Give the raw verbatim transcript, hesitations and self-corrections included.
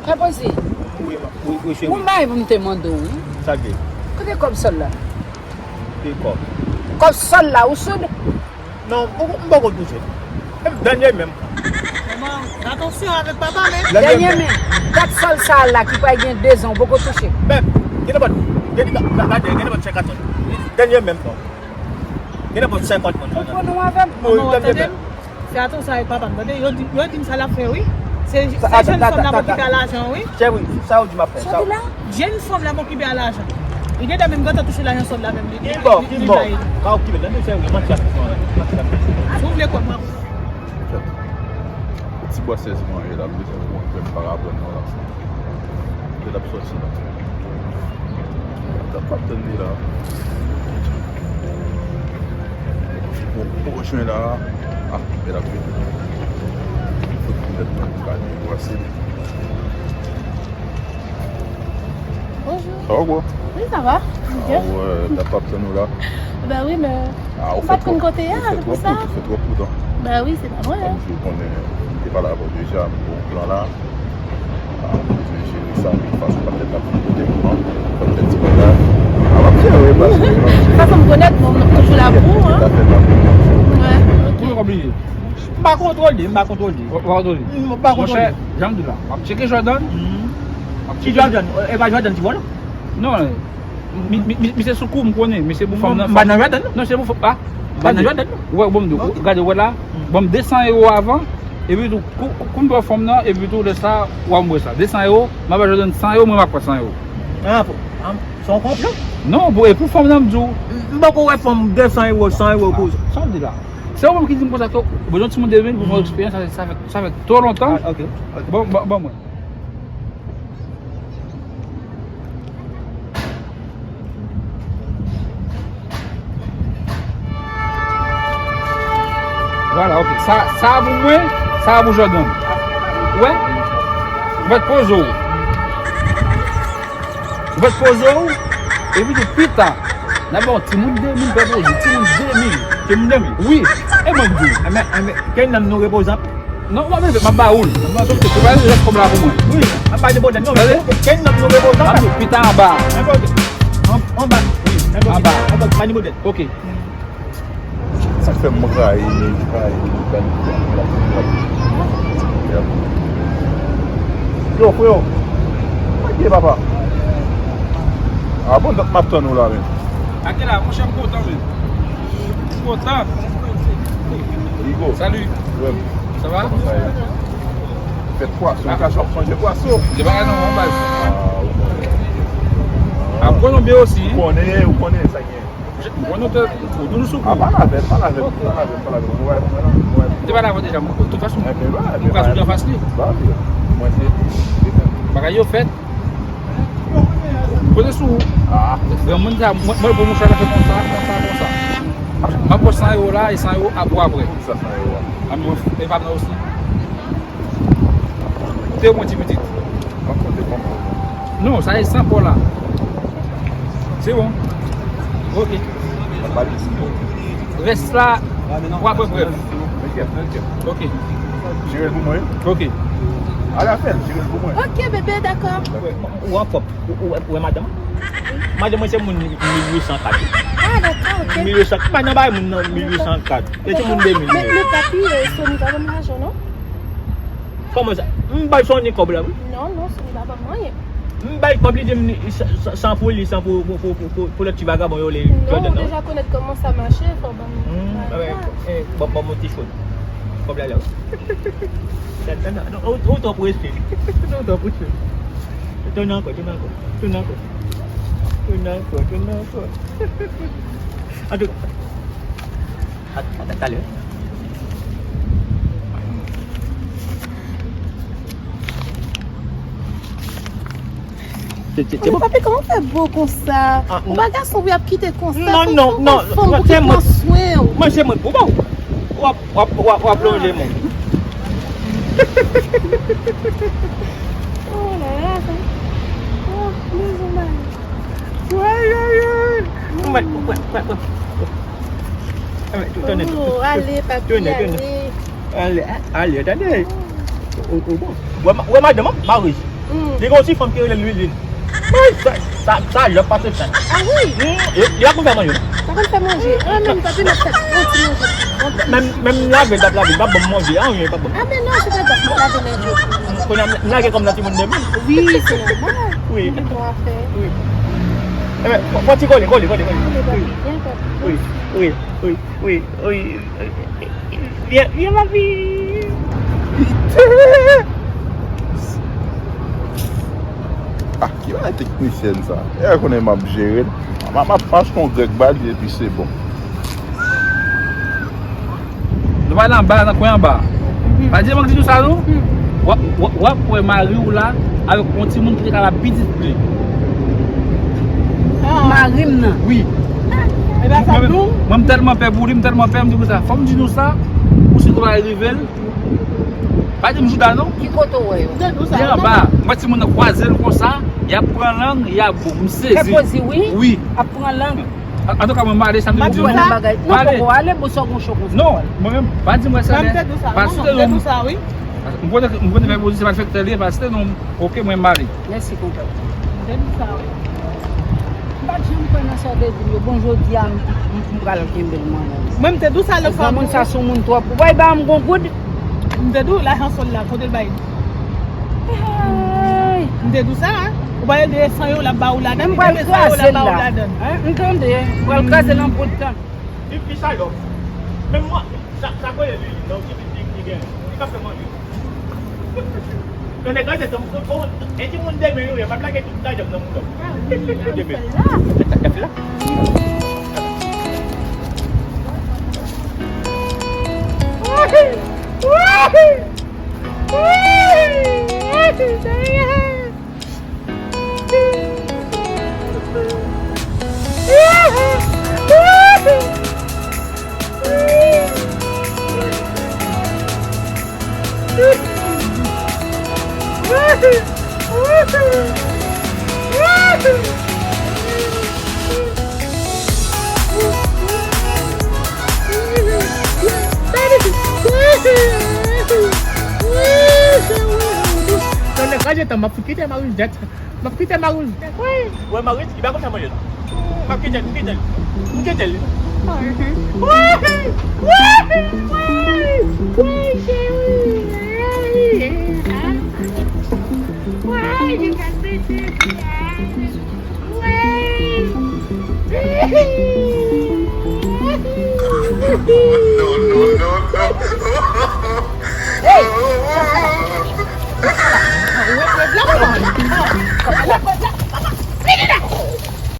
Papozi, wi, wi, wi, cheri. Ou bay pou m te mande w, wi. Sa k gen? Kote kòb sòl la? Ki kòb? Kòb sòl la, ou soud? Non, m poko touche. Menm dènye menm. Manman, atansyon avèk papa, men. Dènye men. Dènye men. Dat sòl sa a la ki pral gen de zan, ou poko touche. Men, gen nenpòt, gen, ga-, ga-, gade, gen nenpòt senkant moun. Dènye menm, non. Gen nenpòt senkant moun. Ou pran nou avè m? Wi, dènye men. Fè atansyon avèk papa m, tande. Yo di, yo di m sa l ap fè, wi. Se, se jèn fanm la pou okipe a lajan, wi. Cheri, sa ou di m ap fè, sa ou. Jèn fanm la pou okipe a lajan. Li gentan menm gentan touche lajan sòl la menm. Li, li, li, li bay. Ka okipe, tande, cheri, manti ap fè, manti ap fè. Si w vle kwè m, m ap. Ti bwa sèz mwen, e la, m bezwen konprann parapòt nan la. Kote l ap sòti la? T ap, t ap tann li la. Bon, bon, jwenn la. Ah, men l ap vini. Fòk pou mèt mwen kale bwase li. Bonjou. Sa va, bro? Wi, sa va. Ah, wè, t ap tann ou la. Ben wi, men Ah, ou pa t konn kote a, se pou sa. Ou fè twòp wout, hein. Ben wi, se pa mwen, hein. Kòm si ou konnen, m te pale avè w deja, m gen yon plan la. Ah, m bezwen jere sa, men fason patnè m ap vin kote m nan, fè m fè ti bagay. Ah, m ap jere, m ap jere, m ap jere. Fason m konnen w, m toujou la pou ou, hein. Tout afè pa pou mwen. Wè, ok. Pou yo pa bliye. M pa kontwole, m pa kontwole. Ou pa kontwole? M pa kontwole. Monchè, jan m di la, m ap tcheke Jordan. M ap tcheke Jordan. E pa Jordan ti vòlè? Non, Mi-, mi-, mi-, misye sou kou, m konnen. Misye pou fanm nan. M pa nan Jordan, non. Non, se pou fanm. Ah. M pa nan Jordan, non. Wè, bon, m di w, gade, wè la. Ban m de san ewo avan. Epi tou, kou, kou m pran fanm nan, epi tou, lè sa, w a m wè sa. De san ewo, m a ba Jordan san ewo, mwen m a pran san ewo. Ah, pou, ah, se yon konplo? Non, pou, e pou fanm nan, m di w. M poko wè fanm de san ewo, san ewo pou. Sa w di la? Se ou menm ki di m konsa ke ou bezwen yon timoun de mil pou fè yon eksperyans, sa, sa fè, sa fè twò lontan. Ah, ok, ok. Bon, ban, ban mwen. Vwala, ok. Sa, sa a pou mwen, sa a pou Jordan. Ou wè? Ou mèt poze w. Ou mèt poze w. Epi tou pita, n a ba w timoun de mil fè poze. Timoun de mil. Timoun de mil? Wi. E mwen k di w. Enben, enben, ke nanm nou repoze. Non, w ap leve, m ap ba ou l. Non, se pa rès kòb la pou mwen. Wi, m ap ba de modèl. Non, men ke nanm nou repoze. M ap di w, pita anba. Anba. Wi, anba. Anba. Pa de modèl. Ok. Sa k fè m rayi, rayi, rayi. Yo, freo. Kòman ye, papa? Ah bon, donk m ap tann ou la, men. Ake la, monchè, m kontan, men. M kontan. Rigo. Salut. Frè m. Sa va? Kòman sa ye? Fèt pwason, ou ka chòp sonje pwason. Gen bagay non, an baz. Ah, ou konnen. Ah, ou konnen byen osi, hein? Ou konnen, ou konnen sa gen. Mwen nou te, ou toujou sou kou. Ah, pale avè m, pale avè m, pale avè m, pale avè m. Mwen wè, mwen wè. M te pale avè w deja, mwen, de tout fason, mwen pral sou anfas li. Bagay yo fèt. Kote sou ou? Ah. Granmoun sa, mwen, mwen, bon, mouchwa, fè konsa, konsa, konsa. M ap pran san ewo la, e san ewo ap pou apre. Sa san ewo a? A, mwen, e pa m nan osi. Te mwen ti pitit. Mwen konte konprann. Non, sa e san pò la. Se bon. Ok. Rès la, w ap pran prèv. Ok. Jere l pou mwen. Ok. Ala fè l, jere l pou mwen. Ok, bebe, dakò. Ou anfòm. Ou, ou, ou wè madanm? Madanm mwen se moun mil uit san kat. Ah, dakò, ok. Mil uit san, pa nan bay moun nan mil uit san kat. Se ti moun de mil. Men, men papi, eh, Sony pa ban m lajan, non? Kòman sa? M bay Sony kòb la, wi. Non, non, Sony pa ban m anyen. M bay kòb, li di m li, san, san, san pou li, san pou, pou, pou, pou, pou, pou lòt ti vagabon yo, le Jordan nan. Non, ou deja konèt kòman sa mache, fò ban m. Hmm, bagay la. Eh, ban, ban m yon ti chòt. Kòb la la. Ou, ou twò prese. Ou twò prese. Tounen ankò, tounen ankò. Tounen ankò. Tounen ankò, tounen ankò. Antouka, a, a, a talè. Se, se, se bon. Papi, kòman w fè bo konsa? Ah, ou pa gason pou y ap kite konsa. Non, non, non, non, se mwen. Ou pa gason pou ki pran swen w. Mwen, se mwen pou ba w. W ap, w ap, w ap, w ap lonje men w. Oh là là, sa. Oh, mezon mari. Ay, ay, ay. Mwen, mwen, mwen, mwen. Oh, ale, papi, ale. Ale, ale, tande. Ou, ou bon. Wè, ma-, wè madanm an, Marie. Li gen yon ti fanm ki rele l Lilin. Sa, sa, sa lòk pa se fè. Ah wi? Hmm, li, li pa konn fè manje. Pa konn fè manje. Ah, menm pa pi mèt fè yon ti manje. Menm, menm lave, l ap lave, li pa ban m manje, anyen, li pa ban m. Ah, men non, se pa dat mwen lave men yo. Kounye a, m lage kòm nan timoun de men. Wi, se nòmal. Wi. Ou gen dwa fè. Wi. Enben, fò, fò ti kole, kole, kole, kole. Kole, papi, byen kole. Wi, wi, wi, wi, wi. Vyen, vyen, papi. Ah, ki bagay teknisyèn sa? E konnen m ap jere l. M ap, m ap achte yon grèk ba li epi se bon. Nou pale anba, nan kwen anba. Pa di m k di nou sa, non? W ap, w ap, w ap wè mari w la avèk yon timoun ki te ka la pitit li. Mari m nan. Wi. Mwen, mwen, mwen, m tèlman pè pou li, m tèlman pè, m di konsa, fò m di nou sa, pou si kou bagay rive l. Pa di m jouda, non? Ki kote w wè yo? Li anba. M wè timoun nan kwaze l konsa, y ap pran lang, y ap bon. M sezi. Fè pozi, wi. Wi. Ap pran lang. An, antouka, mwen, m ale, sa m te di nou. M ap di w bagay. Non, poko ale, bon, sa w gon cho konsa. Non, mwen menm, pa di m wè sa, men. Paske m te di sa, wi. M konnen, m konnen fè pozi, se malfektè li ye, paske non, oke, mwen, m ale. Mèsi, konpè. M te di sa, wi. M pa t janm kwè nan sa w te di m yo. Bon, jodi a, m, m, m pral kenbe l mwen menm. Mwen, m te di w sa lòt fwa. Granmoun sa sou moun twòp. Ou pa ba m gon goud? M te di w, lajan sòl la, kote l bay li? Hey! M te di w sa, hein? Ou pa de san yo, l ap ba ou ladan. M pral kraze l la. Hein? M tande, m pral kraze l an poud tan. Li, li salòp. Men mwen, sa, sa kwè li, non, ki, ki, ki gen. Li ka fè manje. Yon nèg la, se tankou, oh, e timoun demen yo, yo pa plake tout lajan nan mouton. Demen. Sa, sa fè la. Nan nèg raje tan, m ap fout kite Marie Judith. M ap kite Marie Judith. Wi. Wè Marie Judith ki pa konn sa manje. M ap kite l, m kite l. M kite l. Wi, wi, wi, wi, cheri. Wi, li ka pete.